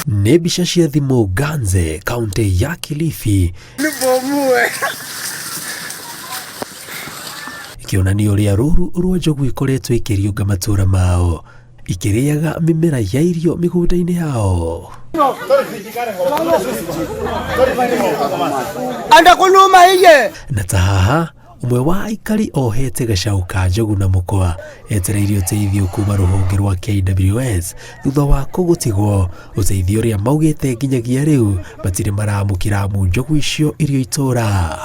Nĩ mbica cia thimũ Ganze, kaunti ya Kilifi, ikĩonania ũrĩa rũru rwa njogu ikoretwo ikĩriũnga matũra mao, ikĩrĩaga mĩmera ya irio mĩgũnda-inĩ yao. Na ta haha ũmwe wa aikari ohete gacaũ ka njogu na mũkwa etereire ũteithio kuma rũhonge rwa KWS thutha wa kũgũtigwo, ũteithio ũrĩa maugĩte nginyagia rĩu matirĩ maramũkĩra amu njogu icio irio itũra.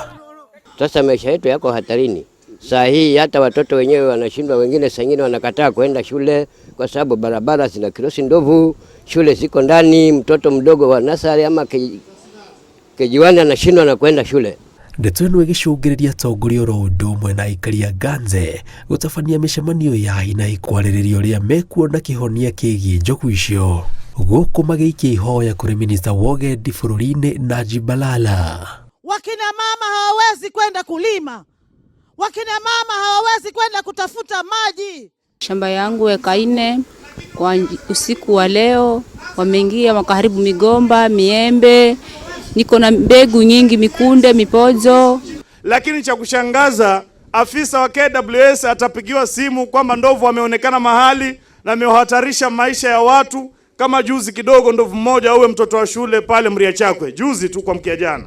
Sasa maisha yetu yako hatarini. Saa hii hata watoto wenyewe wanashindwa, wengine saa ingine wanakataa kwenda shule kwa sababu barabara zina kirosi ndovu, shule ziko ndani, mtoto mdogo wa nasari ama kejiwani anashindwa na kwenda shule. Ndeto ĩno ĩgĩcũngĩrĩria atongoria oro ũndũ ũmwe na aikari a Ganze gũtabania mĩcemanio ya hi na hi kwarĩrĩria ũrĩa mekuona kĩhonia kĩgiĩ njogu icio, gũkũ magĩikia ihoya kũrĩ minista wa ũgendi bũrũri-inĩ Najib Balala. Wakina mama hawawezi kwenda kulima, wakina mama hawawezi kwenda kutafuta maji. Shamba yangu eka 4 kwa usiku wa leo wameingia wakaharibu migomba, miembe, niko na mbegu nyingi, mikunde, mipojo. Lakini cha kushangaza, afisa wa KWS atapigiwa simu kwamba ndovu ameonekana mahali na amehatarisha maisha ya watu. Kama juzi kidogo ndovu mmoja uwe mtoto wa shule pale Mria Chakwe, juzi tu kwa mkia jana.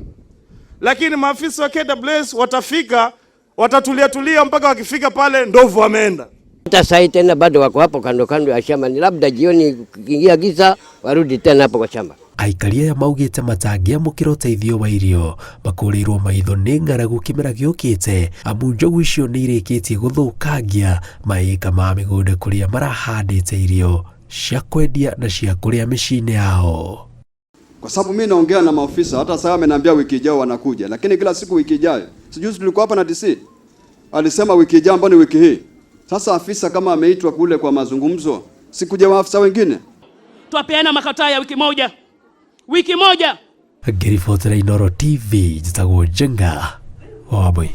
Lakini maafisa wa KWS watafika, watatulia tulia mpaka wakifika pale ndovu ameenda. Hata sasa tena bado wako hapo kando kando ya shamba, ni labda jioni kuingia giza warudi tena hapo kwa shamba. Aikari aya maugĩte matangĩamũkĩra ũteithio wa irio makũrĩirwo maitho nĩ ng'aragu kĩmera gĩũkĩte, amu njogu icio nĩ irĩkĩtie gũthũkangia maĩka ma mĩgũnda kũrĩa marahandĩte irio cia kwendia na cia kũrĩa mĩciĩ-inĩ yao. Kwa sababu mimi naongea na maofisa, hata sasa ameniambia wiki ijayo wanakuja, lakini kila siku wiki ijayo. Sijuzi tulikuwa hapa na DC alisema wiki ijayo, ambayo ni wiki hii. Sasa afisa kama ameitwa kule kwa mazungumzo, sikuja maafisa wengine. Twapeana makataa ya wiki moja, wiki moja. Ngĩribotera Inooro TV, njĩtagwo Njenga wa Wambui.